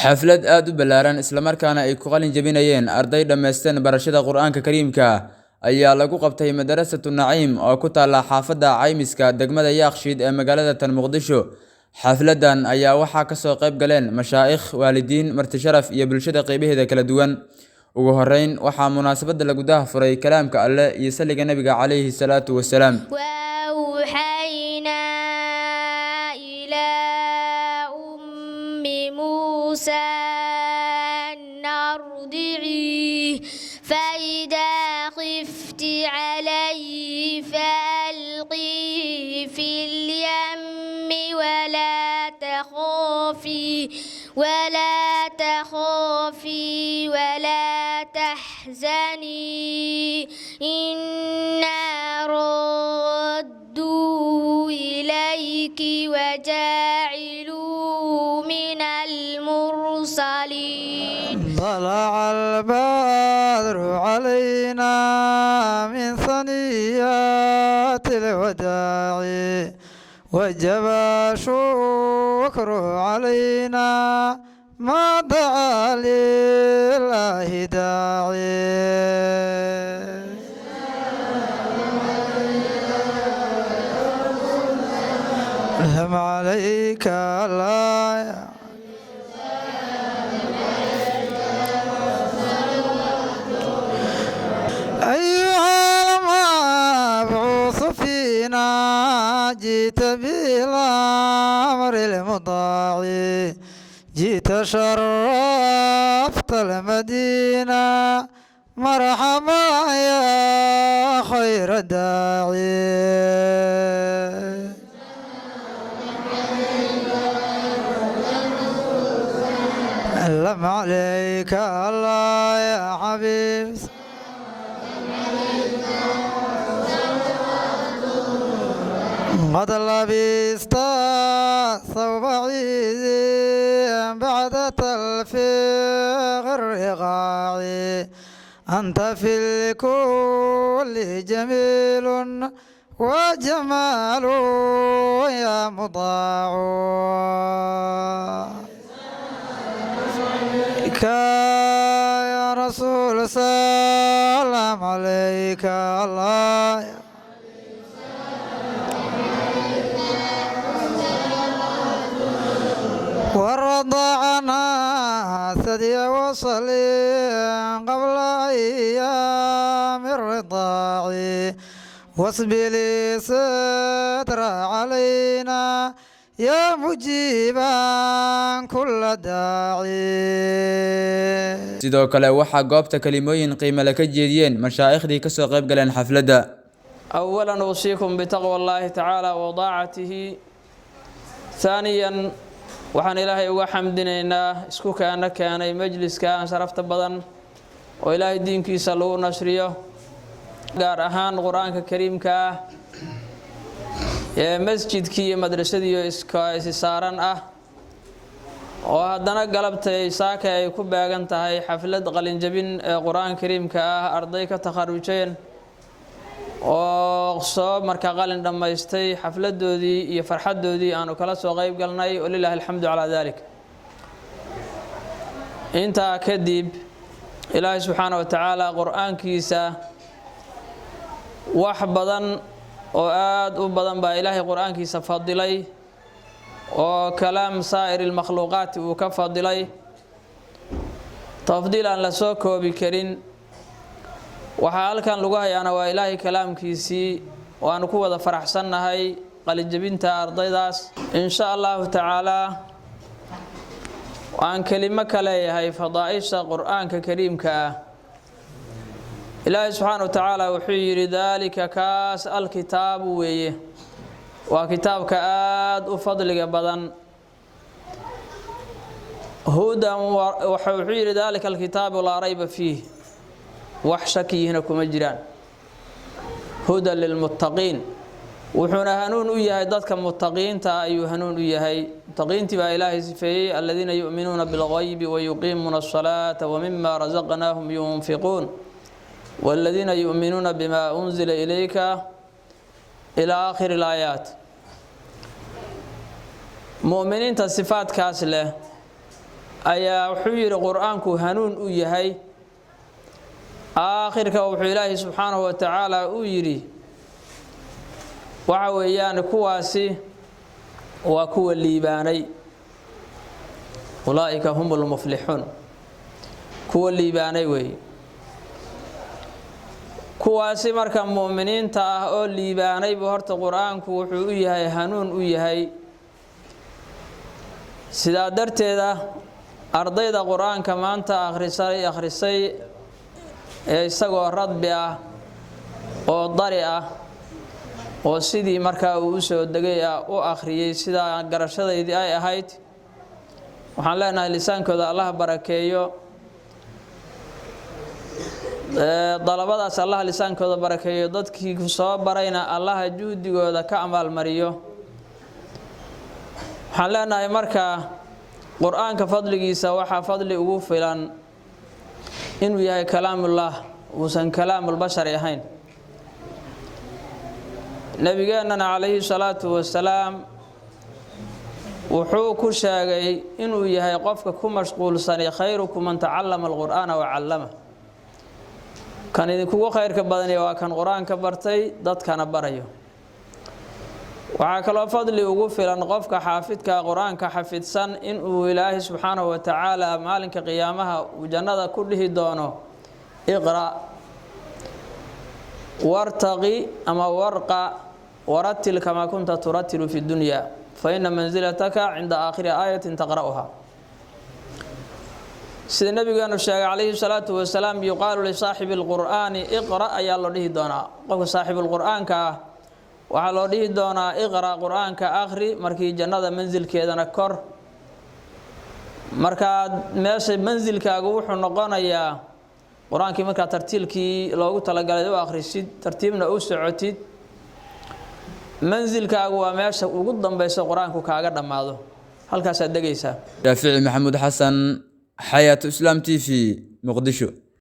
Xaflad aad u ballaaran isla markaana ay ku qalin jebinayeen arday dhammaysteen barashada Qur'aanka Kariimka ayaa lagu qabtay Madarasatu Naciim oo ku taalla xaafadda Caymiska degmada Yaaqshiid ee magaalada tan Muqdisho. Xafladan ayaa waxaa ka soo qayb galeen mashaa'ikh, waalidiin, marti sharaf iyo bulshada qeybaheeda kala duwan. Ugu horreyn, waxaa munaasabadda lagu daahfuray kalaamka Alle iyo salliga Nabiga calayhi salaatu wasalaam. وأوحينا إلى أم موسى أن أرضعيه، فإذا خفت عليه فألقيه في اليم، ولا تخافي ولا تخافي ولا تحزني، إنا رادوه إليك وجاعلوه من المرسلين. طلع البدر علينا من ثنيات الوداع، وجب الشكر علينا ما دعا لله داعي. لم عليك الله أيها المبعوث فينا، جئت بالأمر المطاع، جئت شرفت المدينة، مرحبا يا خير داعي. لم عليك الله يا حبيب. قد لبست ثوب عيد بعد تلفيق الرقاع، أنت في الكل جميل وجمال يا مضاع. يا رسول سلام عليك الله. ورضعنا ثدي وصلي قبل أيام الرضاع، واسبلي ستر علينا يا مجيبا كل داعي. Sidoo kale waxaa goobta kalimooyin qiimo leh ka jeediyeen mashaaikhdii ka soo qayb galeen xafladda. أولا أوصيكم بتقوى الله تعالى وطاعته. ثانيا، waxaan Ilaahay uga xamdinaynaa isku kaana keenay majliskan sharafta badan oo Ilaahay diinkiisa lagu nashriyo, gaar ahaan Qur-aanka Kariimka ah ee masjidkii iyo madrasadii iska isi saaran ah, oo haddana galabtay saaka ay ku beegan tahay xaflad qalinjabin ee Qur-aanka Kariimka ah, arday ka takharujeen oo soo markaa qalin dhammaystay, xafladoodii iyo farxaddoodii aanu kala soo qayb galnay. Walilaahi alxamdu calaa dalik. Intaa kadib, Ilaahay subxaana wa tacaala Qur-aankiisa wax badan oo aada u badan baa Ilaahay Qur-aankiisa fadilay, oo kalaam saa'ir ilmakhluuqaati uu ka fadilay tafdiil aan la soo koobi karin. Waxaa halkan lagu hayaana waa Ilaahay kalaamkiisii. Waanu ku wada faraxsannahay qalinjabinta ardaydaas. Insha Allahu tacaalaa, waan kelimo ka leeyahay fadaa'isha Qur-aanka Kariimka ah. Ilaahay subxaana wa tacaala wuxuu yidhi: daalika kaas alkitaabu weeye, waa kitaabka aada u fadliga badan. Hudan, wuxuu yidhi: daalika alkitaabu laa rayba fiih, wax shakiyihina kuma jiraan. Hudan lilmuttaqiin, wuxuuna hanuun u yahay dadka muttaqiinta ayuu hanuun u yahay. Muttaqiintii baa Ilaahay sifeeyey: aladiina yu'minuuna bilgaybi wayuqiimuuna asalaata wamima rasaqnaahum yunfiquun, waladiina yu'minuuna bima unzila ilayka, ilaa aakhiri alaayaat. Mu'miniinta sifaadkaas leh Ayaa wuxuu yidhi Qur-aanku hanuun u yahay. Aakhirka wuxuu Ilaahay subxaanahu wa tacaala uu yidhi waxa weeyaan kuwaasi waa kuwa liibaanay, ulaa'ika hum lmuflixuun, kuwa liibaanay weeye kuwaasi. Marka mu'miniinta ah oo liibaanaybu horta Qur-aanku wuxuu u yahay hanuun u yahay. Sidaa darteeda ardayda Qur-aanka maanta akhrisay ee isagoo radbi ah oo dari ah oo sidii markaa uu usoo degay ah u akhriyey, sidaa garashadaydii ay ahayd, waxaan leenahay lisaankooda Allah barakeeyo. Dalabadaas Allah lisaankooda barakeeyo, dadkii soo barayna Allaha juhdigooda ka amaalmariyo. Waxaan leenahay marka Qur-aanka fadligiisa waxaa fadli ugu filan inuu yahay kalaamullah, uusan kalaamulbashari ahayn. Nabigeennana calayhi salaatu wasalaam wuxuu ku sheegay inuu yahay qofka ku mashquulsanay khayrukum man tacallama alqur'aana wa callama, kan idinkugu khayrka badani waa kan Qur-aanka bartay dadkana barayo. Waxaa kaloo fadli ugu filan qofka xaafidka Qur-aanka xafidsan inuu Ilaahay subxaanahu wa tacaala maalinka qiyaamaha uu jannada ku dhihi doono: iqra' wartaqi ama warqa waratil kamaa kunta turatilu fi dunya, fa ina mansilataka cinda aakhiri aayatin taqra'uha. Sida nabigeenu sheegay calayhi salaatu wasalaam, yuqaalu lisaaxibi alqur'aani iqra' ayaa loo dhihi doonaa. Qofka saaxibulqur'aanka ah waxaa loo dhihi doonaa: iqra', Qur-aanka akhri, markii jannada mansilkeedana kor. Markaa meesha mansilkaagu wuxuu noqonayaa Qur-aankii markaa tartiilkii loogu talagalay u akhrisid, tartiibna u socotid, mansilkaagu waa meesha ugu dambeyso Qur-aanku kaaga dhammaado, halkaasaad degaysaa. Shaafici Maxamuud Xasan, Xayaatu Islaam TV, Muqdisho.